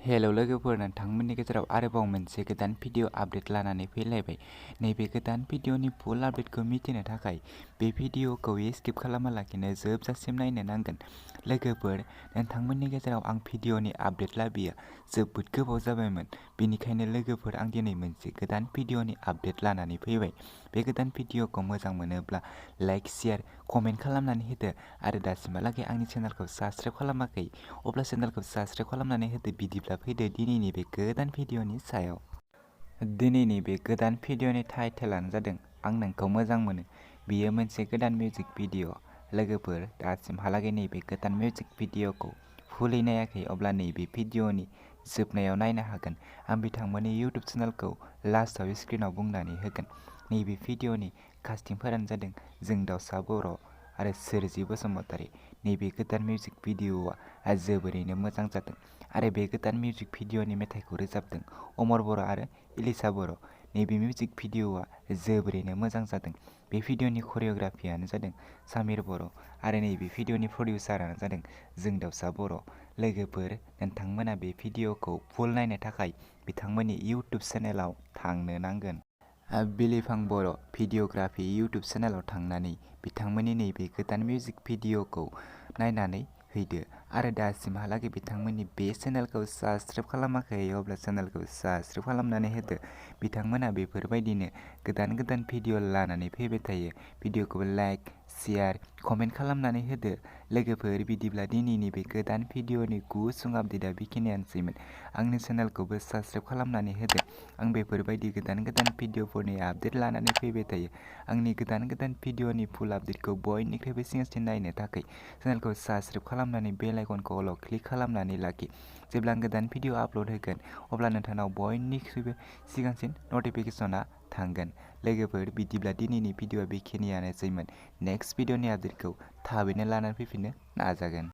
Hello लोगोफोर, नोंथांमोननि गेजेराव आरोबाव मोनसे गोदान भिडिअ आपडेट लानानै फैलायबाय। नैबे गोदान भिडिअनि फुल आपडेटखौ मिथिनो थाखाय बे भिडिअखौ स्किप खालामालाखिनो जोबजासिम नायनो नांगोन। लोगोफोर, नोंथांमोननि गेजेराव आं भिडिअनि आपडेट लाबोयो जोबोद गोबाव जाबायमोन। बेनिखायनो लोगोफोर, आं दिनै मोनसे गोदान भिडिअनि आपडेट लानानै फैबाय। बे गोदान भिडिअखौ मोजां मोनोब्ला लाइक, शेयार, कमेन्ट खालामनानै होदो आरो दासिमहालागै आंनि चेनेलखौ साबस्क्राइब खालामाखै अब्ला चेनेलखौ साबस्क्राइब खालामनानै होदो। बिदिब्ला फैदो दिनैनि बे गोदान भिडिअनि सायाव। दिनैनि बे गोदान भिडिअनि टाइटेलानो जादों आं नोंखौ मोजां मोनो। बेयो मोनसे गोदान मिउजिक भिडिअ। लोगोफोर, दासिमहालागै नैबे गोदान मिउजिक भिडिअखौ फुलै नायाखै अब्ला नैबे भिडिअनि जोबनायाव नायनो हागोन। आं बिथांमोननि इउटुब चेनेलखौ लास्टआव स्क्रिनाव बुंनानै होगोन। नैबे भिडिअनि कास्टिंफोरानो जादों जोंदावसा बर' आरो सोरजि बसुमतारी। नैबे गोदान मिउजिक भिडिअआ जोबोरैनो मोजां जादों आरो बे गोदान मिउजिक भिडिअनि मेथाइखौ रोजाबदों अमर बर' आरो इलिसा बर'। नैबे मिउजिक भिडिअआ जोबोरैनो मोजां जादों। बे भिडिअनि करिय'ग्राफियानो जादों सामिर बर' आरो नैबे भिडिअनि प्रडिउसारानो जादों जोंदावसा बर'। लोगोफोर, नोंथांमोना बे भिडिअखौ फुल नायनो थाखाय बिथांमोननि इउटुब चेनेलाव थांनो नांगोन। बिलिफां बर' भिडिअग्राफि इउटुब चेनेलाव थांनानै बिथांमोननि नैबे गोदान मिउजिक भिडिअखौ नायनानै फैदो आरो दासिमहालागै बिथांमोननि बे चेनेलखौ साबस्क्राइब खालामाखै अब्ला चेनेलखौ साबस्क्राइब खालामनानै होदो। बिथांमोना बेफोरबायदिनो गोदान गोदान भिडिअ लानानै फैबाय थायो। भिडिअखौबो लाइक, शेयार, कमेन्ट खालामनानै होदो। लोगोफोर, बिदिब्ला दिनैनि बे गोदान भिडिअनि गुसुं आपडेटआ बेखिनियानोसैमोन। आंनि चेनेलखौबो साबस्क्राइब खालामनानै होदो। आं बेफोरबायदि गोदान गोदान भिडिअफोरनि आपडेट लानानै फैबाय थायो। आंनि गोदान गोदान भिडिअनि फुल आपडेटखौ बयनिख्रुइबो सिगांसिन नायनो थाखाय चेनेलखौ साबस्क्राइब खालामनानै बेल आइकनखौ अलाव क्लिक खालामनानै लाखि। जेब्ला आं गोदान भिडिअ आपल'ड होगोन अब्ला नोंथांनाव बयनिख्रुइबो सिगांसिन नटिफिकेसनआ थांगोन। लोगोफोर, बिदिब्ला दिनैनि भिडिअआ बेखिनियानोसैमोन। नेक्स्ट भिडिअनि आपडेटखौ थाबैनो लानानै फैफिननो नाजागोन।